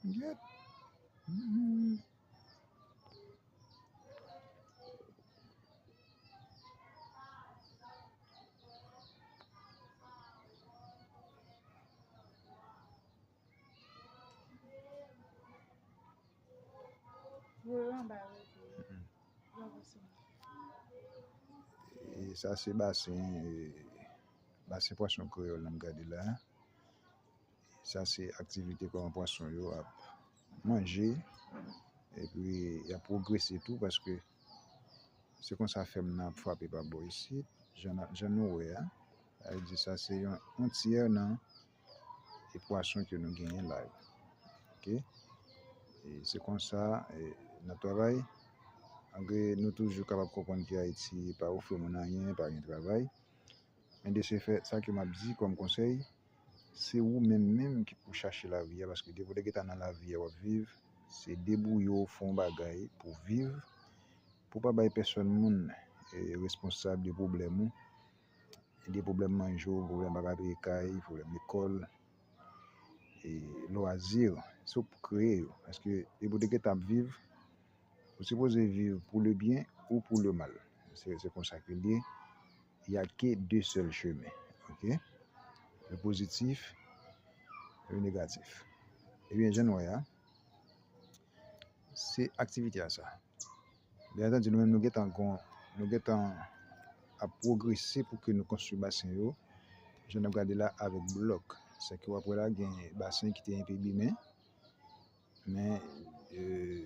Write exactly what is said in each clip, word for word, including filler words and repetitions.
Get. Mhm. Voye anba yo. Mhm. E sa se basen, e, basen pwason kreyòl n ap gade la. Sa se aktivite kòman pwason yo ap manje, epi y ap pwogrese tou, paske se konsa fèm nan ap frape pa bò isit, jan n ap, jan nou wè a. Sa vle di sa se yon, yon tyè nan e pwason ke nou genyen la yo. Oke? E se konsa, e, n ap travay. Malgre nou toujou kapab konprann ke Ayiti pa ofri moun anyen, pa gen travay. Men de se fè, sa ke m ap di kòm konsèy, se ou menm menm ki pou chache lavi a, paske depi w te gentan nan lavi a w ap viv, se debouye w, fè yon bagay pou w viv, pou w pa bay pèsonn moun, e, responsab de pwoblèm ou, de pwoblèm manje w, pwoblèm pa ka peye kay, pwoblèm lekòl, e, lwazi, se w k pou kreye yo. Paske depi w te gentan ap viv, ou sipoze viv pour le bien ou pour le mal. Se, se konsa ke l ye. Il y a que deux seuls chemins. Oke? Le positif, le négatif. Ebyen, jan nou wè a, se aktivite a sa. Byen antandi, nou menm nou gentan gon, nou gentan ap pwogrese pou ke nou konstwi basen yo. Jan n ap gade la avèk blòk. Sa ke w ap wè la, gen basen ki te enpe bimen. Men, e,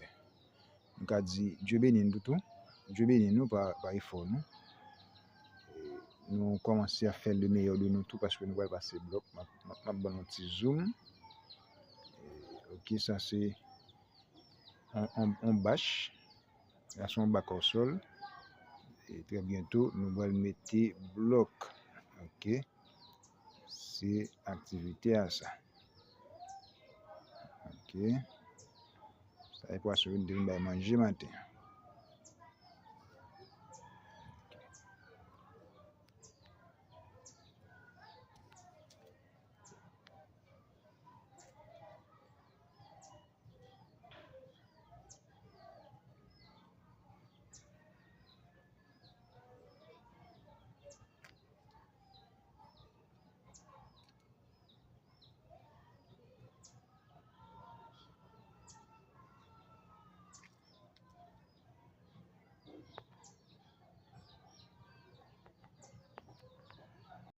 nou ka di, Dye beni nou tou. Dye beni nou pa, pa efò nou. E, nou kòmanse a fè le meilleur de nou tou, paske nou pral pase blòk. M ap, m ap, m ap ban nou ti zoom. E, oke, sa se yon, yon, yon bach. Sa se yon bak o sòl. E trè byento, nou pral mete blòk. Oke. Se aktivite a sa. Oke. Sa e pwason yo te vin bay manje maten.